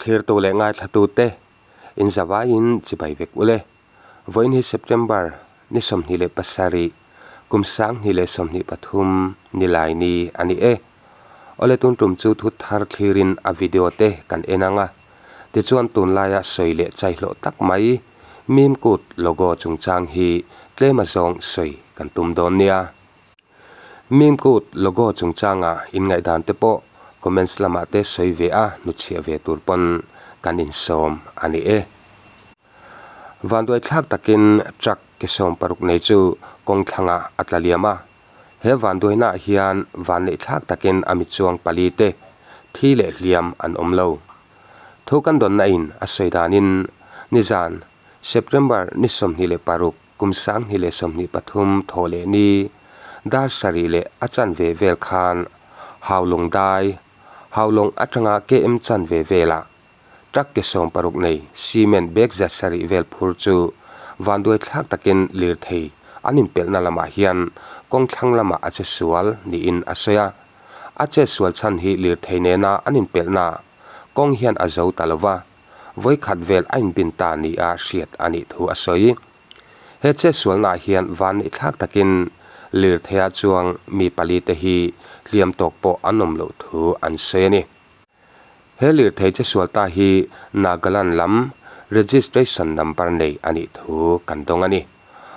Thlirtu leh ngaithlatute inzavaiin chibai vek ule. Vawiin hi September ni 27, kum 2023 nilai ni a ni e. Awle tun tum chu thu thar thlirin a video te kan en ang a. Tichuan tunlaia sawi leh chaihlawh tak mai Mimkut logo chungchang hi tlem azawng sawi kan tum dawn nia. Mimkut logo chungchanga inngaihdan te pawh comments lamah te sawi ve a hnutchhiah ve tur pawn kan insawm a ni e. Vanduaithlak takin truck ke 60 nei chu kawng thlangah a tla liam a. He vanduainaah hian vanneihthlak takin a mi chuang pali te thi leh hliam an awm lo. Thu kan dawnna in a sawi danin nizan September ni 26 kum 2023 thawh leh ni dar sarih leh a chanve vel khan Haulawng dai Haulawng atanga KM chanve velah Truck ke 60 nei cement bag 700 vel phur chu vanduai thlak takin lirthei an inpelhna lamah hian kawng thlang lamah a che sual niin a sawi a. A che sual chhan hi lirthei nena an inpelhna kawng hian a zo ta lova, vawikhat vel a inbin ta nia hriat a nih thu a sawi. He che sualnaah hian vanneih thlak takin lirtheia chuang mi pali te hi hliam tawk pawh an awm loh thu an sawi a ni. He lirthei che sual ta hi Nagaland lam registration number nei a nih thu kan dawng a ni.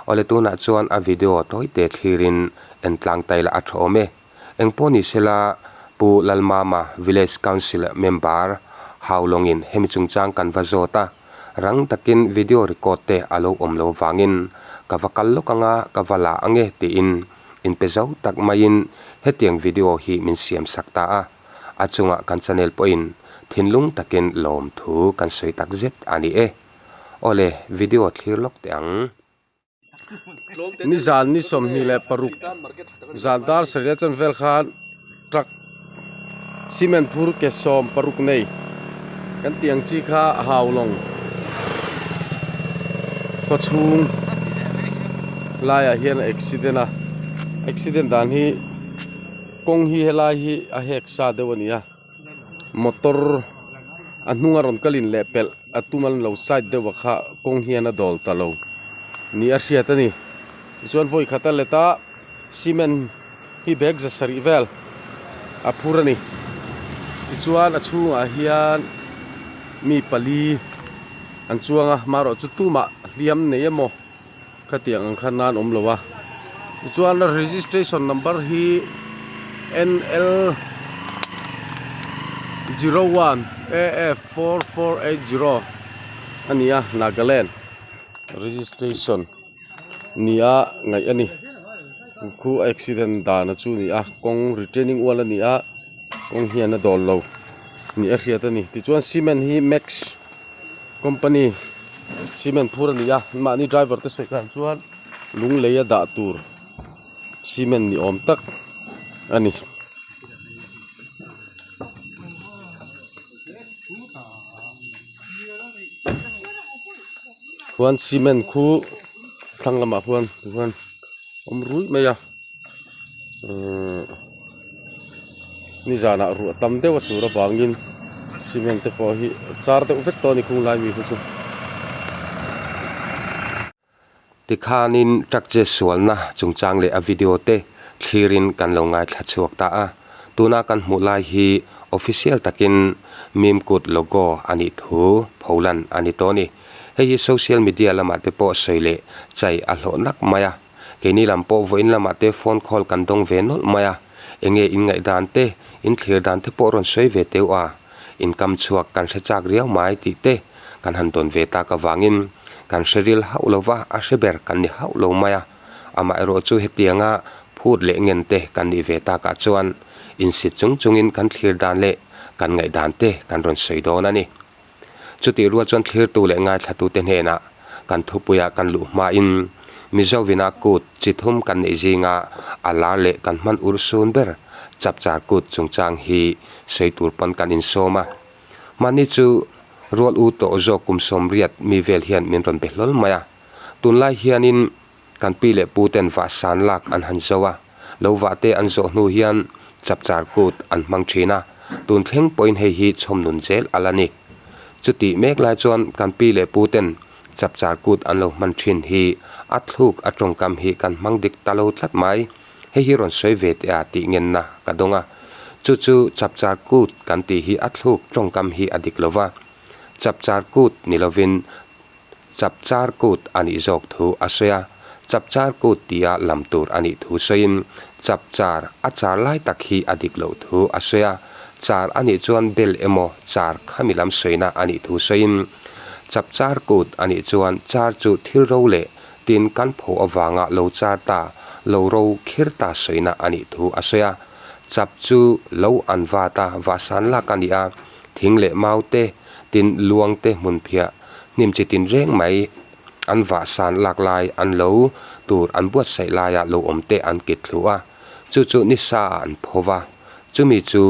Awle tunah chuan a video tawite thlirin entlang ta ila a tha awm e. Engpawh ni sela Pu Lalmama Village Council member Haulawngin hemi chungchang kan va zawt a, rang takin video record te a lo awm lo vangin ka va kal lawk anga ka va la ange tiin inpe zo tak maiin hetiang video hi min siam sak ta a. A chungah kan channel pawhin thinlung takin lawmthu kan sawi tak zet a ni e. Awle, video thlir lawk teh ang. Nizan ni 26 zan dar sarih chan vel khan truck cement phur ke 60 nei kan tih ang chi kha Haulawng khaw chhung laiah hian a accident a, accident dan hi. Kawng hi helai hi a hek sa deuh a ni a motor a hnung a rawn kal in leh pelh a tum an lo side deuh a kha kawng hian a dawl ta lo ni a hriat a ni tichuan vawi khat a let a cement hi bag 700 vel a phur a ni tichuan a chhungah hian mi pali an chuang a marawh chu tumah hliam nei emaw. Khatiang ang khan nan awm lo a tichuan a registration number hi N L 01 A F 4480 a ni a Nagaland registration ni a ngaih a ni khu accident dan a chu a ni a kawng retaining wall a ni a kawng hian a dawl lo ni a hriat a ni tichuan cement hi max. Company cement phur a ni a mahni driver te sawi dan chuan lung lei a dah tur cement ni awm tak a ni. Khuan cement khu thlang lamah khuan tikhuan awm ruih mai a uhh nizanah ruah tam deuh a sur avangin cement te pawh hi char deuh vek tawh a ni khung lai mi kha chu. Tikhanin truck che sualna chungchang leh a video te thlirin kan lo ngaithla chhuak ta a, tuna kan hmuh lai hi official takin Mimkut logo a nih thu pholan a ni tawh a ni. Hei hi social media lamah te pawh sawi leh chai a hlawh nak mai a. Keini lam pawh vawiin lamah te phone call kan dawng ve nawlh mai a, enge in ngaihdan te, in thlir dan te pawh rawn sawi ve teuh a, in kam chhuak kan hre chak riau mai tih te kan han dawn ve tak avangin kan hre ril hauh lo va, a hre ber kan ni hauh lo mai a. Amaherawh chu hetianga phut leh ngen te kan nih ve takah chuan insit chung chungin kan thlir dan leh kan ngaihdan te kan rawn sawi dawn a ni. Chutih rual chuan thlirtu leh ngaithlatute hnenah kan thupuiah kan luh hmain Mizovina kut chi thum kan neih zinga a lar leh kan hman ur sun ber Chapchar kut chungchang hi sawi tur pawn kan insawm a. Mahni chu rual u tawh zawk kum 80 mi vel hian min rawn be hlawl mai a. Tunlai hianin kan pi leh pu ten vah san lak an han zo a, lo vah te an zawh hnu hian Chapchar kut an hmang thin a, tun thleng pawhin hei hi chhawm nun zel a la ni. Chutih mek lai chuan kan pi leh pu ten chapchar kut an lo hman thin hi a thluk a tawngkam hi kan hmang dik ta lo tlat mai. Hei hi rawn sawi ve teh a tih ngenna ka dawng a. Chu chu chapchar kut kan tih hi a thluk tawngkam hi a dik lo va. Chapchar kut ni lovin Chapchar kut a nih zawk thu a sawi a, Chapchar kut tia lam tur a nih thu sawiin Chapchar a char lai tak hi a dik loh thu a sawi a, char a nih chuan bel emaw char khami lam sawina a nih thu sawiin Chapchar kut a nih chuan char chu thil ro leh tin kan pho avanga lo char ta, lo ro khir ta sawina a nih thu a sawi a, Chap chu lo an vat a, vahsan lak a ni a, thing leh mau te, tin luang te hmun phiah hnim chi tin reng mai an vahsan lak lai an lo tur an buatsaih laia lo awm te an kit thlu a, chu chu nisa ah an pho va, chumi chu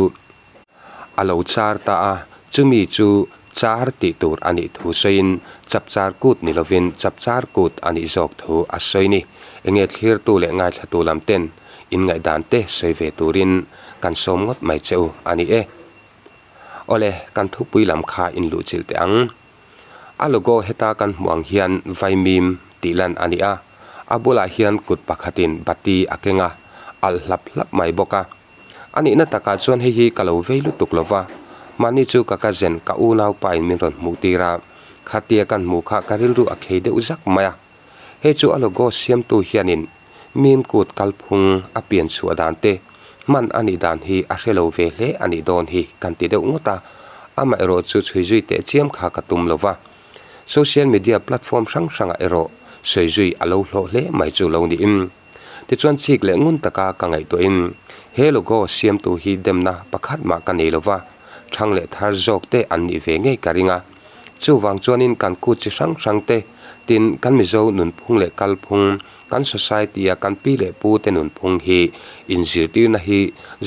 a lo char ta a, chumi chu char tih tur a nih thu sawiin chapchar kut ni lovin chapchar kut a nih zawk thu a sawi ni. Enge thlirtu leh ngaithlatu lam ten inngaihdan te sawi ve turin kan sawm ngawt mai che u a ni e. Awle, kan thupui lam kha in luhchilh teh ang. A logo heta kan hmuh ang hian vaimim tih lan a ni a, a bulah hian kut pakhatin bati a keng a, alh hlap hlap mai bawk a. A nihna takah chuan hei hi ka lo vei lutuk lo va, mahni chu ka cousin ka unaupa in min rawn hmuh tir a, khatia kan hmuh kha ka rilru a khei deuh zak mai a. Hei chu a logo siamtu hianin mim kut kalphung a pian chhuah dan te hman a nih dan hi a hre lo ve hle a nih dawn hi kan ti deuh ngawt a, amaherawh chu chhui zui teh chiam kha ka tum lo va. Social media platform hrang hrangah erawh sawi zui a lo hlawh hle mai chu lo niin. Tichuan chik leh ngun taka ka ngaihtuahin he logo siamtu hi demna pakhat mah ka nei lo va, thang leh thar zawk te an nih ve ngei ka ring a. Chuvang chuanin kan kut chi hrang hrang te, tin kan Mizo nunphung leh kalphung, kan society-a kan pi leh pu te nunphung hi inzirtirna hi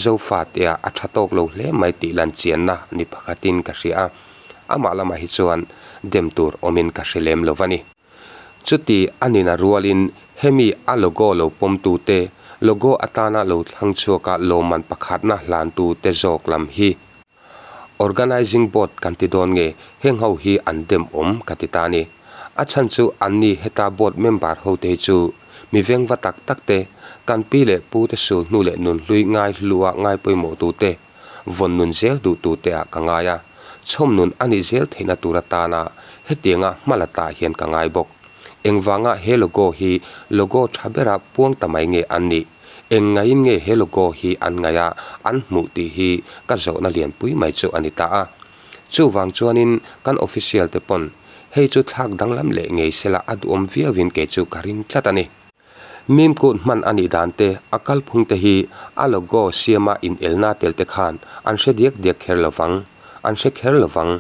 Zofatea a tha tawk lo hle mai tih lan chianna ni pakhatin ka hria a, amah lamah hi chuan dem tur awmin ka hre lem lo va ni. Chuti a nina rualin hemi a logo lo pawmtute, logo atana lo thlang chhuaka lawmman pakhatna hlantute zawk lam hi Organising Board kan ti dawn nge heng ho hi an dem awm ka ti ta ni. A chhan chu anni heta board member hote hi chu mi vengva tak tak te, kan pi leh pu te sul hnu leh nunhlui ngai hlua ngai pawimawh tute, vawn nun zel duh tute ah ka ngai a, chhawm nun a nih zel theihna tur atana hetianga hma la tah hian ka ngai bawk. Engvanga he logo hi logo tha bera puang ta mai nge an nih? Eng ngaiin nge he logo hi an ngaih a, an hmuh tih hi ka zawhna lianpui mai chu a ni ta a. Chuvang chuanin kan official te pawn hei chu thlak danglam leh ngei sela a duhawm viauin kei chu ka ring tlat a ni. Mim kut hman a nih dan te, a kalphung te hi a logo siama inelna tel te khan an hre diak diak kher lovang, an hre kher lovang.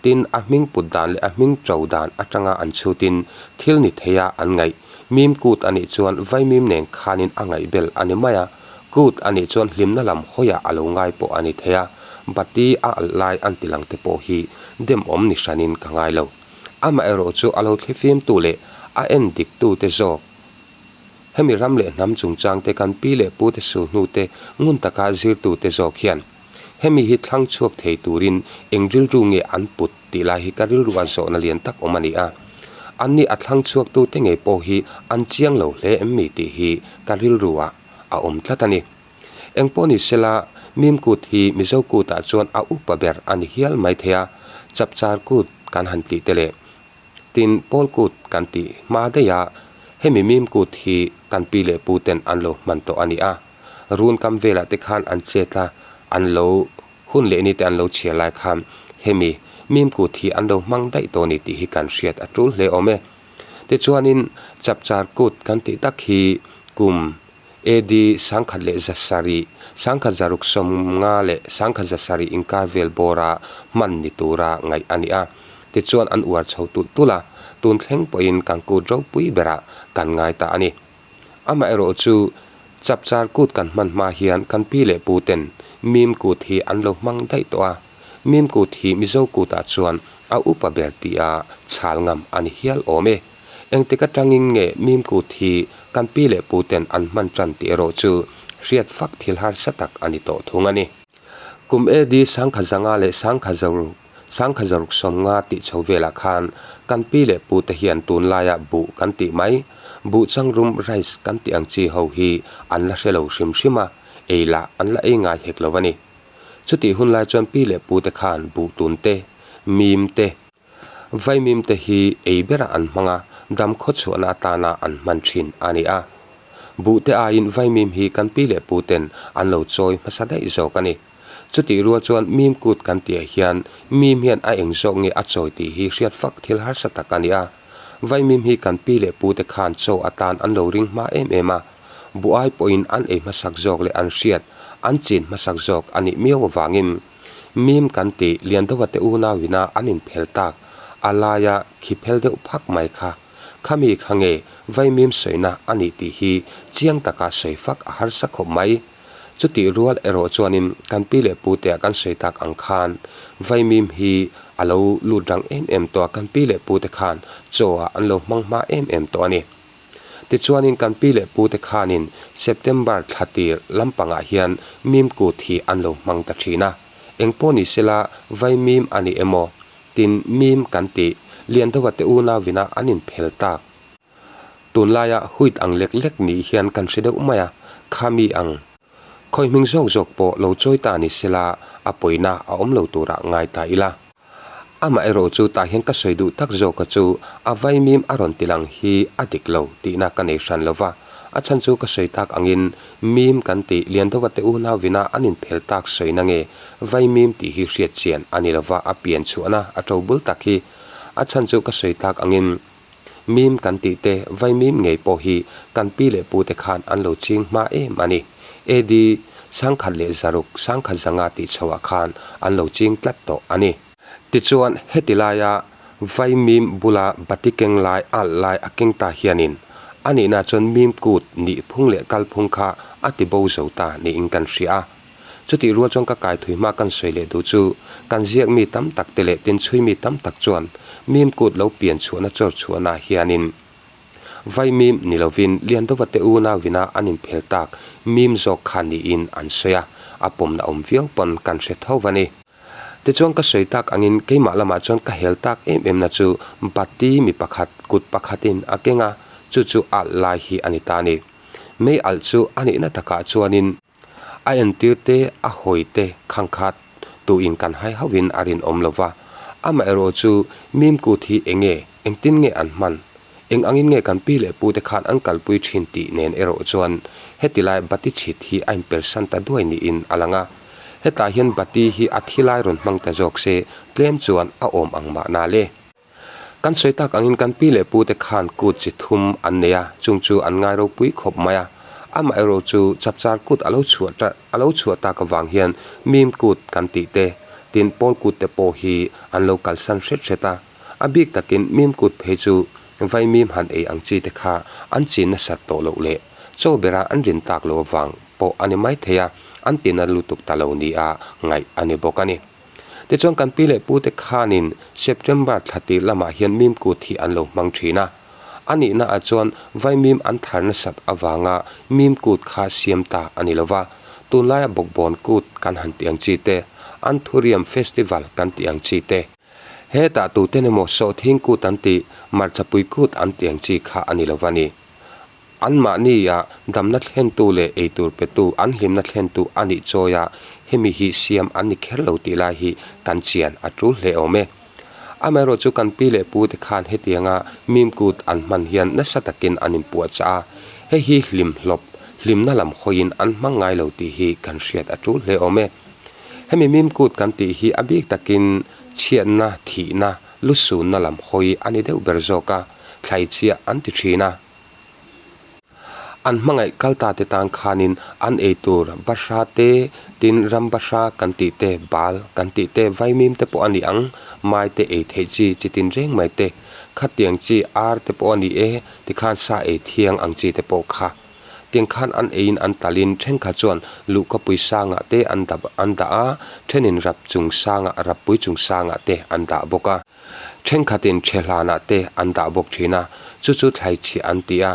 Tin, a hming put dan leh a hming to dan atanga an chhutin thil ni theia an ngaih. Mim kut a nih chuan vaimim nen khanin a ngaih bel a ni mai a, kut a nih chuan hlimna lam hawiah a lo ngai pawh a ni thei a, bati a alh lai an ti lang te pawh hi demawm ni hranin ka ngai lo. Amaherawh chu a lo thlifimtu leh a en diktute zawk hemi ram leh hnam chungchangte kan pi leh pute sulhnute ngun taka zirtute zawk hian Hemi hi thlang chhuak thei turin eng rilru nge an put tih lai hi ka rilru a zawhna lian tak awm a ni a. Anni a thlang chhuaktute ngei pawh hi an chiang lo hle em mi tih hi ka rilru ah a awm tlat a ni. Eng pawh ni sela, Mim kut hi Mizo kutah chuan a upa ber a ni hial mai thei a, Chapchar kut kan han tih te leh tin Pawl kut kan tih hma daih a, hemi Mim kut hi kan pi leh pu ten an lo hman tawh a ni a. Run kam velah te khan an chet a, an lo hun leh ni te an lo chhiar lai khan hemi mim kut hi an lo hmang daih tawh a ni tih hi kan hriat a tul hle awm e. Tichuanin Chapchar kut kan tih tak hi kum AD 1100, 1650 leh 1700 inkar vel bawra hman ni tura ngaih a ni a. Tichuan an uar chho tulh tulh a, tun thleng pawhin kan kut ropui berah kan ngai ta a ni. Amaherawh chu Chapchar kut kan hman hma hian kan pi leh pu ten Mim kut hi an lo hmang daih tawh a, Mim kut hi Mizo kutah chuan a upa ber tia chhal ngam a ni hial awm e. Engtik atangin nge Mim kut hi kan pi leh pu ten an hman tan tih erawh chu hriat fak thil harsa tak a ni tawh thung a ni. Kum AD 1500 leh 1650 tih chho velah khan kan pi leh pu te hian tunlaia buh kan tih mai, buh changrum rice kan tih ang chi ho hi an la hre lo hrim hrim a, ei lah an la ei ngai hek lo a ni. Chutih hun lai chuan pi leh pu te khan buh tun te, mim te, Vaimim te hi ei berah an hmang a, dam khawchhuahna atana an hman thin a ni a. Buh te aiin vaimim hi kan pi leh pu ten an lo chawi hmasa daih zawk a ni. Chutih rual chuan mim kut kan tihah hian mim hian a eng zawk nge a chawi tih hi hriat fak thil harsa tak a ni a. Vaimim hi kan pi leh pu te khan chaw atan an lo ring hma em em a. Buh ai pawhin an ei hmasak zawk leh an hriat, an chin hmasak zawk a nih miau avangin Mim kan tih Liandova te unauina an inphel tak, a laia khi phel deuh phak mai kha. Khami kha nge Vaimim sawina a nih tih hi chiang taka sawi fak a harsa khawp mai. Chutih rual erawh chuanin kan pi leh putea kan sawi tak ang khan Vaimim hi a lo lut rang em em tawh a, kan pi leh pute khan chaw ah an lo hmang hma em em tawh a ni. Tichuanin kan pi leh pute khanin September thla tir lampangah hian mim kut hi an lo hmang ta thin a. Eng pawh ni sela vai mim a ni emaw, tin mim kan tih Liandova te unauina an inphel tak. Tunlaia huit ang lek lek nih hian kan hre deuh mai a, kha mi ang. Khawi hming zawk zawk pawh lo chawi ta ni sela a pawina a awm lo turah ngai ta ila. Amaherawh chu tah hian ka sawi duh tak zawka chu a vaimim a rawn ti lang hi a dik lo tihna ka nei hran lo va, a chhan chu ka sawi tak angin mim kan tih Liandova te unauvina an inphel tak sawina nge vaimim tih hi hriat chian a ni lo va, a pian chhuahna a to bul tak hi a chhan chu ka sawi tak angin Mim kan tih te, vaimim ngei pawh hi kan pi leh pu te khan an lo ching hma em a ni. AD 1600, 1500 tih chhoah khan an lo ching tlat tawh a ni. Tichuan, heti laia vaimim bula bati keng lai alh lai a keng ta hianin a nihna chuan mim kut nih phung leh kal phung kha a ti bo zo ta niin kan hria a. Chutih rual chuan ka kai thui hma kan sawi leh duh chu kan ziak mi tam tak te leh tinchhui mi tam tak chuan mim kut lo pian chhuahna chawr chhuahna hianin vai mim ni lovin Liandova te unauina an inphel tak mim zawk kha niin an sawi a, a pawmna awm viau pawn kan hre tho va ni. Tichuan ka sawi tak angin keimah lamah chuan ka hel tak em em na chu bati mi pakhat kut pakhatin a keng a, chu chu alh lai hi a ni ta a ni. Mei alh chu a nihna takah chuanin A entir te, a hawi te khang khat tuin kan hai hauhin a rinawm lo va. Amaherawh chu mim kut hi eng nge, engtin nge an hman? Eng angin nge kan pi leh pu te khan an kalpui thin tih nen erawh chuan heti lai bati chhit hi a inpersan ta duai niin a lang a. Hetah hian bati hi a thi lai rawn hmang ta zawk se tlem chuan a awm ang mahna le. Kan sawi tak angin kan pi leh pute khan kut chi thum an nei a, chung chu an ngai ropui khawp mai a. Amaherawh chu chapchar kut a lo chhuah ta a lo chhuah tak avang hian mim kut kan tih te, tin pawl kut te pawh hi an lo kalsan hret hret a. A bik takin mim kut phei chu vai mim han ei ang chi te kha an chin nasat tawh loh leh chaw bera an rin tak loh avang pawh a ni maithei a, an tina lutuk ta lo nia ngaih a ni bawk a ni. Tichuan kan pi leh pute khanin September thla tir lamah hian mim kut hi an lo hmang thin a. A nihna ah chuan vaimim an thar nasat avanga mim kut kha siam ta a ni lova. Tunlaia bawkbawn kut kan han tih ang chi te, Anthurium Festival kan tih ang chi te, hetah tuten emaw sawhthing kut an tih, marchapui kut an tih ang chi kha a ni lova ni. Anmahnia damna thlentu leh eitur petu an hlimna thlentu a nih chawi a, hemi hi siam an ni kher lo tih lai hi kan chian a tul hle awm e. Amaherawh chu kan pi leh pu te khan hetianga mim kut an hman hian nasa takin an inpuahchah a, hei hi hlim hlawp, hlimna lam hawiin an hmang ngai lo tih hi kan hriat a tul hle awm e. Hemi mim kut kan tih hi a bik takin chhiatna, thihna, lusunna lam hawi a ni deuh ber zawk a, thlaichhiah an ti thin a. An hmangaih kal ta te tan khanin an ei tur bahra te, tin ram bahra kan tih te, bal kan tih te, vaimim te pawh a ni ang, mai te ei theih chi, chi tin reng mai te, khatiang chi ar te pawh a ni e, tikhan sa ei thiang ang chi te pawh kha. Tiang khan an eiin an talin thenkhat chuan luhkapui sangah te an dap an dah a, thenin rap chung sangah rappui chung sangah te an dah bawk a. Thenkhatin Thehlanah te an dah bawk thin a, chu chu thlaichhiah an ti a.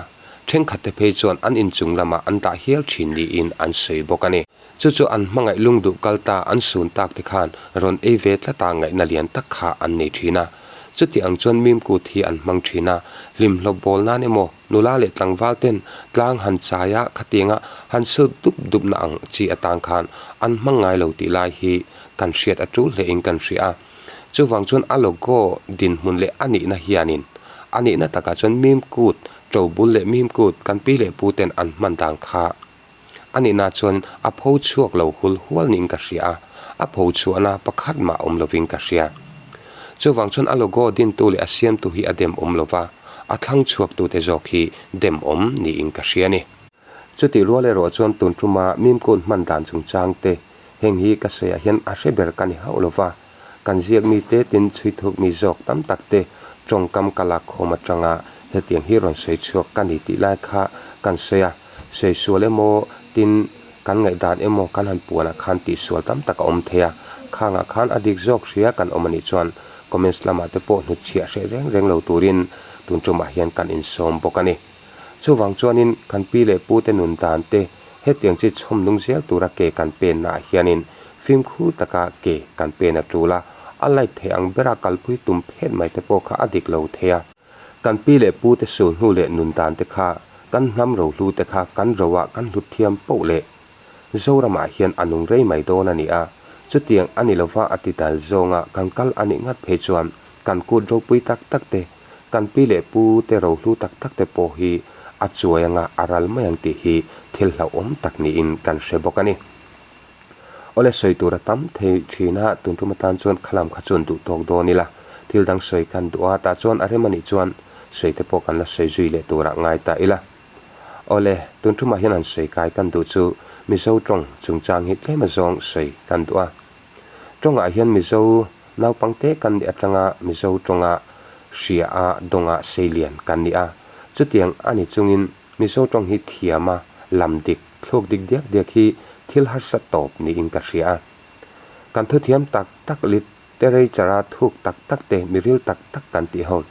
Thenkhatte phei chuan an inchung lamah an dah hial thin niin an sawi bawk a ni. Chu chu an hmangaih lungduh kal ta an sun tak te khan rawn ei ve tlat a ngaihna lian tak kha an nei thin a. Chuti ang chuan mim kut hi an hmang thin a, hlimhlawp bawl nan emaw, nula leh tlangval ten tlang han chai a khatianga han sut dup dup na ang chi atang khan an hmang ngai lo tih lai hi kan hriat a tul hlein kan hria a. Chuvang chuan a logo dinhmun leh a nihna hianin a nihna takah chuan mim kut to bul leh mim kut kan pi leh pu ten an hman dan kha A nihna chuan a pho chhuak lo hul hual niin ka hria a, a pho chhuahna pakhat mah awm lovin ka hria. Chuvang chuan a logo dintu leh a siamtu hi a dem awm lova, a thlang chhuaktute zawk hi dem awm niin ka hria a ni. Chutih rual erawh chuan tun tuma Mimkut hman dan chungchang te, heng hi ka sawiah hian a hre ber ka ni hauh lova, Kan ziak mite tin chhui thuk mi zawk tam tak te tawngkam ka lak khawm atanga hetiang hi rawn sawi chhuak ka ni tih lai kha kan sawi a, sawi sual emaw tin kan ngaihdan emaw kan han puanah khan tihsual tam tak a awm thei a, khangah khan a dik zawk hria kan awm a nih chuan comments lamah te pawh hnutchhiah hreh reng reng lo turin tun tumah hian kan insawm bawk a ni. Chuvang chuanin kan pi leh pute nun dan te Hetiang chi chhawm nung zel tura ke kan pennaah hianin fimkhur taka ke kan pen a tul a, a light thei ang bera kalpui tum phet mai te pawh kha a dik lo thei a. Kan pi leh pu te sul hnu leh nun dan te kha kan hnam rohlu te kha kan roah kan hlut thiam poh leh Zoramah hian a nung rei mai dawn a ni a, chutiang a ni lova a ti dal zawnga kan kal a nih ngat phei chuan kan kut ropui tak tak te Kan pi leh pu te rohlu tak tak te pawh hi a chuai anga a ral mai ang tih hi thil hlauhawm tak niin kan hre bawk a ni. Awle sawi tur a tam thei thin a, tun tum atan chuan khalam kha chuan duh tawk dawn ila, thil dang sawi kan duh a, tah chuan a rem a nih chuan sawi te pawh kan la sawi zui leh turah ngai ta ila. Awle, tun tumah hian han sawi kai kan duh chu Mizo tawng chungchang hi tlem azawng sawi kan duh a. Tawngah hian Mizo Naupangte kan nih atanga Mizo tawnga hria a dawnga seilian kan ni a. Chutiang a ni chungin Mizo tawng hi thiam a, lam dik, thluk dik diak diak hi thil harsa tawp niin ka hria a. Kan thuthiam tak tak literature a thuk tak tak te, miril tak tak kan tih ho,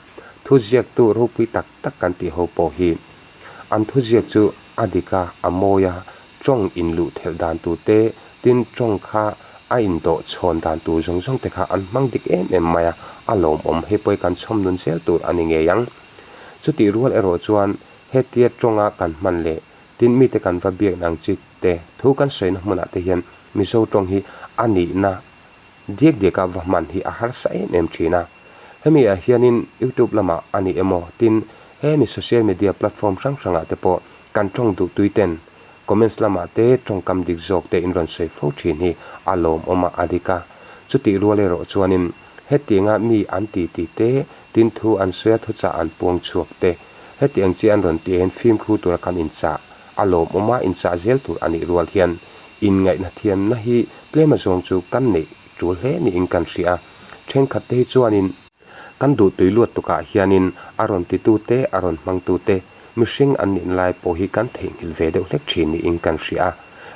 thuziaktu ropui tak tak kan tih ho pawh hi an thuziak chu a dik a, a mawi a, tawng inluh thelh dan tur te, tin tawng kha a indawh chhawn dan tur zawng zawng te kha an hmang dik em em mai a, a lawmawm hei pawh hi kan chhawm nun zel tur a ni ngei ang. Chutih rual erawh chuan hetia tawnga kan hman leh tin mite kan va biak nang chi te thu kan sawina hmunah te hian Mizo tawng hi a nihna diak diaka va hman hi a harsa em em thin a. Hemi ah hianin YouTube lamah a ni emaw tin hemi social media platform hrang hrangah te pawh kan tawng duh tui ten comments lamah te tawngkam dik zawk te in rawn sawi fo thin hi a lawmawm a a dik a. Chutih rual erawh chuanin hetianga mi an ti ti te tin thu an sawi a thuchah an puang chhuak te hetiang chi an rawn tih hian fimkhur tura kan inchah a lawmawm a inchah zel tur a nih rual hian inngaihna thiamna hi tlem azawng chu kan neih tul hle niin kan hria a. Thenkhat te hi chuanin kan duhtui luat tukah hianin a rawn titu te, a rawn hmangtu te mihring an nihna lai pawh hi kan theihnghilh ve deuh hlek thin niin kan hria a.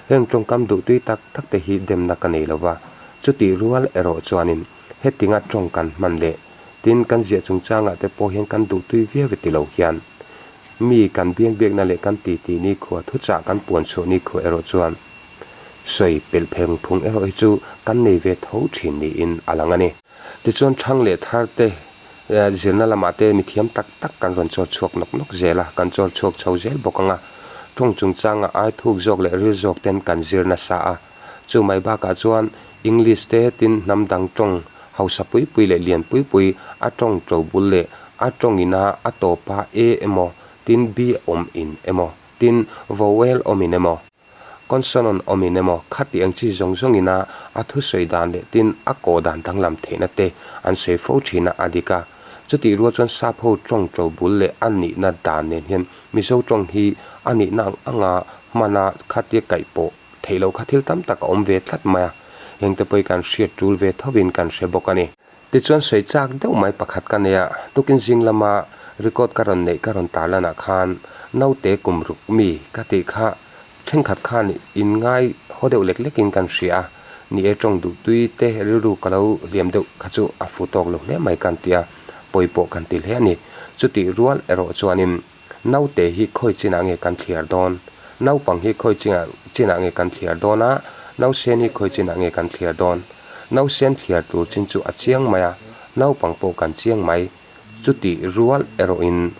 Heng tawngkam duhtui tak tak te hi demna ka nei lova, chutih rual erawh chuanin hetinga tawng kan hman leh tin kan ziah chungchangah te pawh hian kan duhtui viau e ti lo hian mi kan biangbiakna leh kan titi nikhua thuchah kan puan chhuah nikhua erawh chuan Sawi pelh pheng phung erawh hi chu kan nei ve tho thin niin a lang a ni. Tichuan thang leh thar te zirna lamah te mithiam tak tak kan rawn chawr chhuak nawk nawk zel a, kan chawr chhuak chho zel bawk ang a. Tawng chungchanga ai thuk zawk leh ril zawk ten kan zir nasa a. Chu mai bakah chuan English te tin hnam dang tawng hausa pui pui leh lian pui pui a tawng to bul leh a tawngina a tawpa e emaw tin b awm in emaw tin vowel awm in emaw Consonant awmin emaw khati ang chi zawng zawngin a a thusawi dan leh tin a kawh dan danglam theihna te an sawi fo thin a, a dik a. Chutih rual chuan sap ho tawng to bul leh a nihna dan nen hian Mizo tawng hi a nihna ang anga hmana khatia kaih pawh theih loh kha thil tam tak a awm ve tlat mai a, hengte pawh hi kan hriat tul ve thovin kan hre bawk a ni. Tichuan sawi chak deuh mai pakhat ka nei a, tukin zing lama record ka rawn neih ka rawn tarlanah khan naute kum ruk mi ka tih kha thenkhat khan in ngai haw deuh lek lekin kan hria a, ni e tawng duh tui te rilru ka lo hliam deuh kha chu a fu tawk lo hle mai kan ti a, pawi pawh kan ti hle a ni. Chutih rual erawh chuanin. Naute hi khawi chinah nge kan thliar dawn? Naupang hi khawi chinah chinah nge kan thliar dawn a? Nausen hi khawi chinah nge kan thliar dawn? Nausen thliar tur chin chu a chiang mai a, naupang pawh kan chiang mai. Chutih rual erawhin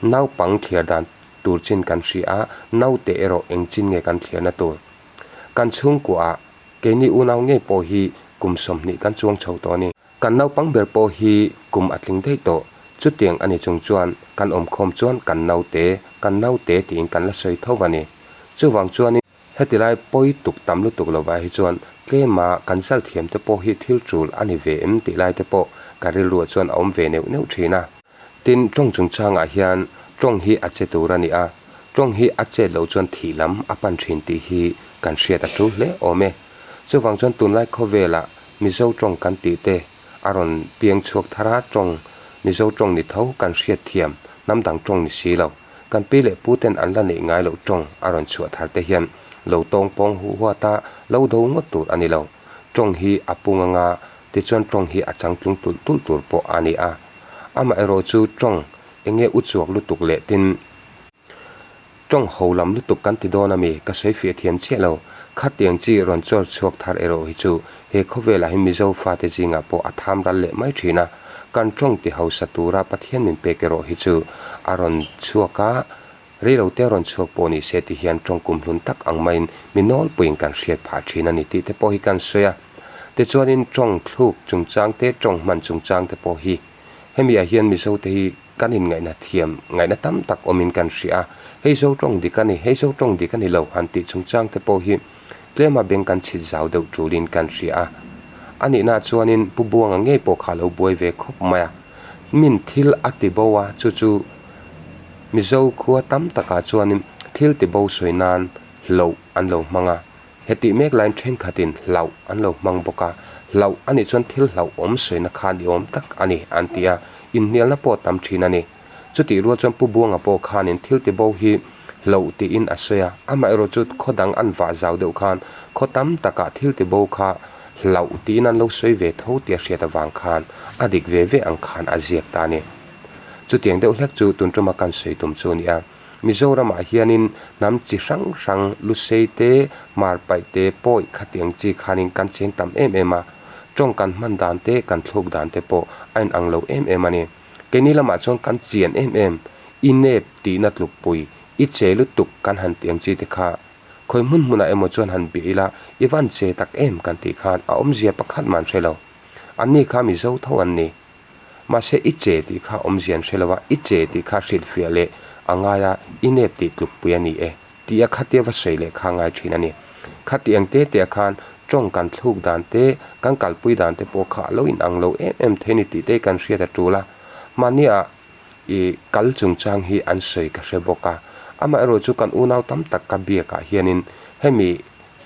naupang thliar dan tur chin kan hria a, naute erawh eng chin nge kan thliarna tur? Kan chhungkuaah keini unau ngei pawh hi kum 20 kan chuang chho tawh a ni. Kan naupang ber pawh hi kum a tling daih tawh. Chutiang a ni chung chuan kan awmkhawm chuan kan naute, kan naute tiin kan la sawi tho a ni. Chuvang chuanin heti lai pawi tuk tam lutuk lovah hi chuan tlema kan zal thiam te pawh hi thil tul a ni ve em tih lai te pawh ka rilruah chuan a awm ve neuh neuh thin a. Tin, tawng chungchangah hian tawng hi a che tur a ni a, tawng hi a chet loh chuan thih lam a pan thin tih hi kan hriat a tul hle awm e. Chuvang chuan tunlai khawvelah Mizo tawng kan tih te a rawn piang chhuak thar a, tawng Mizo tawng ni tho kan hriat thiam, hnam dang tawng ni si lo. Kan pi leh pu ten an la neih ngai loh tawng a rawn chhuah thar te hian lo tawng pawng huh huat a, lo do ngawt tur a ni lo. Tawng hi a pung anga tichuan tawng hi a changtlung tulh tulh tur pawh a ni a. Amaherawhchu tawng eng nge u chuak lutuk leh tin tawng ho lam lutuk kan ti dawn ami ka sawi fiah thiam chiah lo. Khatiang chi rawn chawr chhuak thar erawh hi chu he khawvelah hi Mizo fate zingah pawh a tham ral leh mai thin a. Kan tawng ti hausa tura Pathian min pek erawh hi chu a rawn chhuak a, Reilote rawn chhuak pawh ni se ti hian tawng kumhlun tak ang maiin mi nawlpuiin kan hriat phah thin a ni tih te pawh hi kan sawi a. Tichuanin tawng thluk chungchang te, tawng hman chungchang te pawh hi hemi ah hian Mizo te hi kan inngaihna thiam ngaihna tam tak awmin kan hria a. Hei zo tawng dik a ni, hei zo tawng dik a ni lo han tih chungchang te pawh hi tlema beng kan chhit zau deuh tulin kan hria a. A nihna chuanin Pu Buanga ngei pawh kha a lo buai ve khawp mai a. Min thil a ti bo a, chu chu Mizo khua tam takah chuanin thil ti bo sawi nan hlauh an lo hmang a. Hetih mek laiin thenkhatin hlauh an lo hmang bawk a, hlauh a nih chuan thil hlauhawm sawina kha ni awm tak a ni an ti a, inhnialna pawh a tam thin a ni. Chutih rual chuan Pu Buanga pawh khanin thil ti bo hi hlauh tiin a sawi a, amaherawh chu khaw dang an vah zau deuh khan khaw tam takah thil ti bo kha hlauh tiin an lo sawi ve tho tih a hriat avang khan a dik ve ve ang khan a ziak ta a ni. Chutiang deuh hlek chu tun tuma kan sawi tum chu a ni a. Mizoramah hianin hnam chi hrang hrang, Lusei te, Hmar paih te, Pawi khatiang chi khanin kan cheng tam em em a. Tawng kan hman dan te, kan thluk dan te pawh a inang lo em em a ni. Keini lamah chuan kan chian em em, i nep tihna tlukpui, i che lutuk kan han tih ang chi te kha khawi hmun hmunah emaw chuan han bia ila, i van che tak em kan tih khan a awmzia pakhat mah an hre lo. Anni kha Mizo tho an ni. Mahse i che tih kha awmzia an hre lo a, i che tih kha hrilhfiah leh a ngai a, i nep tih tlukpui a ni e tih a khatia va sawi leh kha a ngai thin a ni. Khati ang te te ah khan tawng kan thluk dan te, kan kalpui dan te pawh kha a lo inang lo em em thei ni tih te kan hriat a tul a. Mahni ah i kal chungchang hi an sawi ka hre bawk a, amaherawh chu kan unau tam tak ka biak ah hianin hemi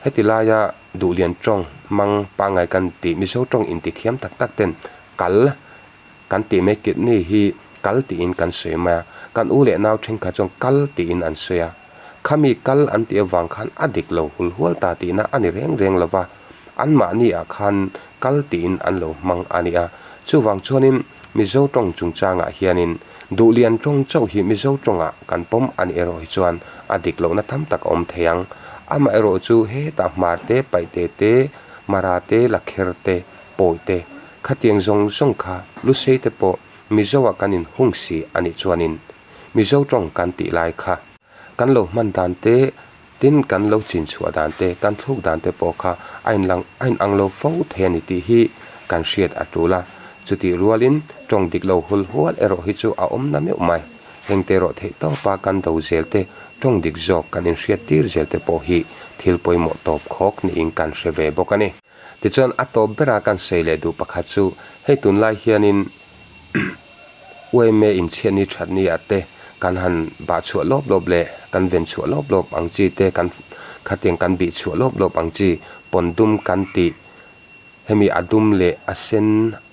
Heti laia Duhlian tawng hmang pangngai kan tih Mizo tawng intithiam tak tak ten kal kan tih mai kidney hi kal tiin kan sawi mai a, kan u leh nau thenkhat chuan kal tiin an sawi a, khami kal an tih avang khan a dik lo hul hual ta tihna a ni reng reng lo va, anmahni ah khan kal tiin an lo hmang a ni a, chuvang chuanin Mizo tawng chungchangah hianin Duhlian tawng chauh hi Mizo tawngah kan pawm a nih erawh hi chuan a dik lohna tam tak a awm thei ang. Amaherawh chu hetah Hmar te, Paihte te, Mara te, Lakher te, Pawi te, khatiang zawng zawng kha Lusei te pawh Mizoah kan inhung si a nih chuanin Mizo tawng kan tih lai kha kan lo hman dan te, tin kan lo chin chhuah dan te, kan thluk dan te pawh kha a inlang a inang lo fo thei a ni tih hi kan hriat a tul a. Chutih rualin tawng dik lo hul hual erawh hi chu a awm na meuh mai. Hengte erawh theih tawpa kan do zel te, tawng dik zawk kan inhriat tir zel te pawh hi thil pawimawh tawp khawk niin kan hre ve bawk a ni. Tichuan a tawp bera kan sawi leh duh pakhat chu hei tunlai hianin UMA inchhiatni thatni ah te kan han bah chhuah lawp lawp leh kan ven chhuah lawp lawp ang chi te kan khatiang kan bih chhuah lawp lawp ang chi pawn dum kan tih hemi a dum leh a sen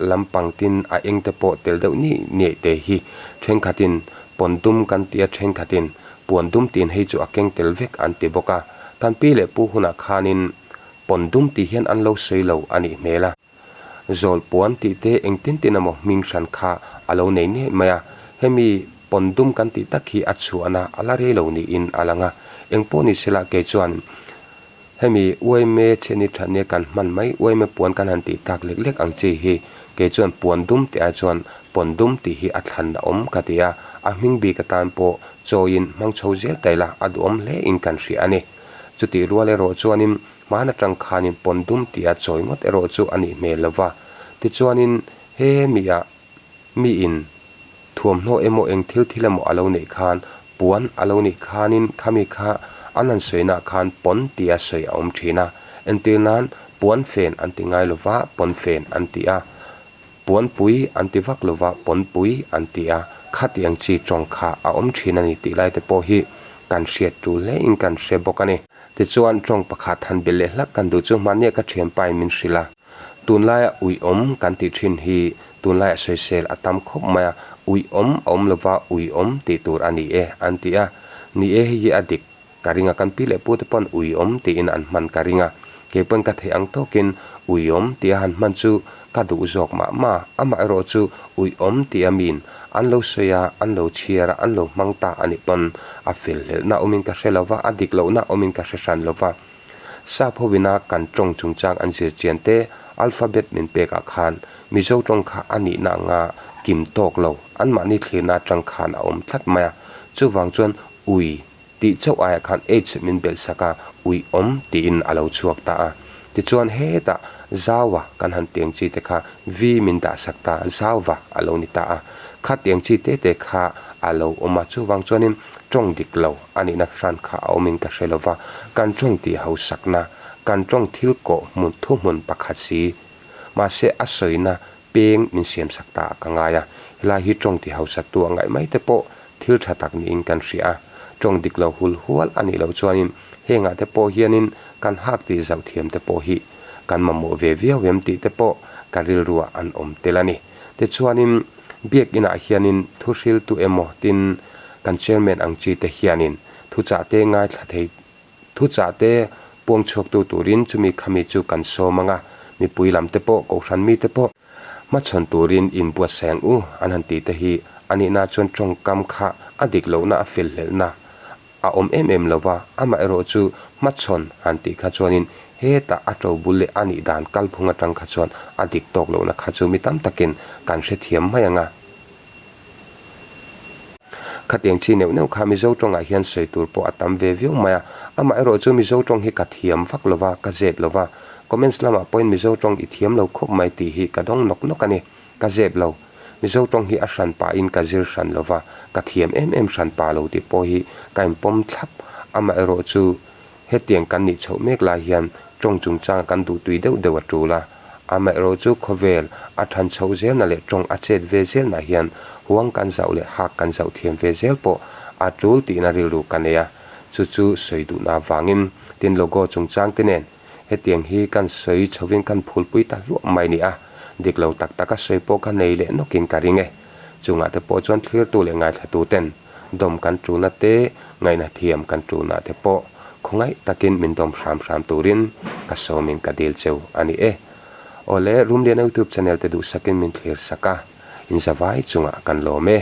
lampang tin a eng te pawh tel deuh ni niaih te hi thenkhatin pawn dum kan tih a thenkhatin puan dum tiin hei chu a keng tel vek an ti bawk a kan pi leh pu hunah khanin pawn dum tih hian an lo sawi lo a nih hmel a. Zawl puan tih te engtin tin emaw hming hran kha a lo nei ngei mai a. Hemi Pawn dum kan tih tak hi a chhuahna a la rei lo niin a lang a. Engpawh ni sela kei chuan hemi uaime chhiatni thatnia kan hman mai uaime puan kan han tih tak lek lek ang chi hi kei chuan puan dum tih ai chuan pawn dum tih hi a thlan a awm ka ti a, a hming bik atan pawh chawiin hmang chho zel ta ila a duhawm hle in kan hria a ni. Chutih rual erawh chuanin hman atang khanin pawn dum tia chawi ngawt erawh chu a nih hmel lova. Tichuanin he miah miin thuamhnaw emaw eng thil thil emaw a lo neih khan puan a lo nih khanin khami kha an han sawinaah khan pawn tia sawi a awm thin a. Entir nan puan fen an ti ngai lova pawn fen an ti a. Puanpui an ti vak lova pawnpui an ti a, khatiang chi tawng kha a awm thin a ni tih lai te pawh hi kan hriat tul hle in kan hre bawk a ni. Tichuan tawng pakhat han belh leh hlak kan duh chu hmahnia ka thianpa in min hrilh a, tunlaia uiawm kan tih thin hi tunlaiah sawisel a tam khawp mai a, uiawm a awm lova uiawm tih tur a ni e an ti a, ni e hei hi a dik Ka ring a, kan pi leh pu te pawn uiawm tiin an hman ka ring a, kei pawn ka theih ang tawkin uiawm tia han hman chu ka duh zawk mah mah, amaherawh chu uiawm tia miin an lo sawi a, an lo chhiar a, an lo hmang ta a nih pawn a fel hlelhna awmin ka hre lo va, a dik lohna awmin ka hre hran lo va. Sap hovina kan tawng chungchang an zir chian te alphabet min pekah khan Mizo tawng kha a nihna anga kim tawk lo, anmahni thlirna atang khan a awm tlat mai a, chuvang chuan ui Tih chauh aiah khan H min belh sak a, uih awm tiin a lo chhuak ta a. Tichuan hetah Zaua kan han tiang chi te kha V min dah sak ta a, Zauva a lo ni ta a. Kha tiang chi te te kha a lo awm a, chuvang chuanin tawng dik lo a nihna hran kha a awmin ka hre lo va, kan tawng tih hausakna, kan tawng thil kawh hmun thuhmun pakhat si. Mahse a sawina peng min siam sak ta a ka ngai a, helai hi tawng ti hausa tu a ngaih mai te pawh thil tha tak niin kan hria a, tawng dik lo hul hual a nih loh chuanin hengah te pawh hianin kan hak tih zauh thiam te pawh hi kan mamawh ve viau em tih te pawh ka rilruah an awm tel a ni. Tichuanin Biakinah hianin thu hriltu emaw tin kan chairman ang chi te hianin thuchah te ngaithla thei Thuchah te puang chhuaktu turin chumi khami chu kan sawm ang a, mipui lam te pawh, kohhran mi te pawh hmachhawn turin inbuatsaih ang u an han tih te hi a nihna chuan tawngkam kha a dik lohna a fel hlelhna a awm em em lo va, amaherawh chu hmachhawn han tih kha chuanin hetah a to bul leh a nih dan kalphung atang kha chuan a dik tawk lohna kha chu mi tam takin kan hrethiam mai ang a. Khatiang chi neuh neuh kha Mizo tawngah hian sawi tur pawh a tam ve viau mai a, amaherawh chu Mizo tawng hi ka thiam vak lo va, ka zep lo va, comments lamah pawhin Mizo tawng i thiam lo khawp mai tih hi ka dawng nawk nawk a ni, ka zep lo. Mizo tawng hi a hran pahin ka zir hran lo va, ka thiam em em hran pa lo tih pawh hi ka inpawm thlap, amaherawh chu Hetiang kan nih chhoh mek lai hian tawng chungchanga kan duhtui deuh deuh a tul a. Amaherawh chu khawvel a than chhoh zelna leh tawng a chet ve zelnah hian huang kan zauh leh hak kan zauh thiam ve zel pawh a tul tihna rilru ka nei a. Chu chu sawi duhna avangin tin logo chungchang te nen hetiang hi kan sawi chhovin kan phulpui ta hluah mai ni a. Dik lo tak taka sawi pawh ka nei leh nawkin ka ring e. Chungah te pawh chuan thlirtu leh ngaithlatu ten Dawm kan tulna te, ngaihna thiam kan tulna te pawh khawngaih takin min dawm hram hram turin ka sawmin ka dil cheu a ni e. Awle, Rumliana YouTube channel te duhsakin min thlir sak a, in zavai chungah kan lawm e.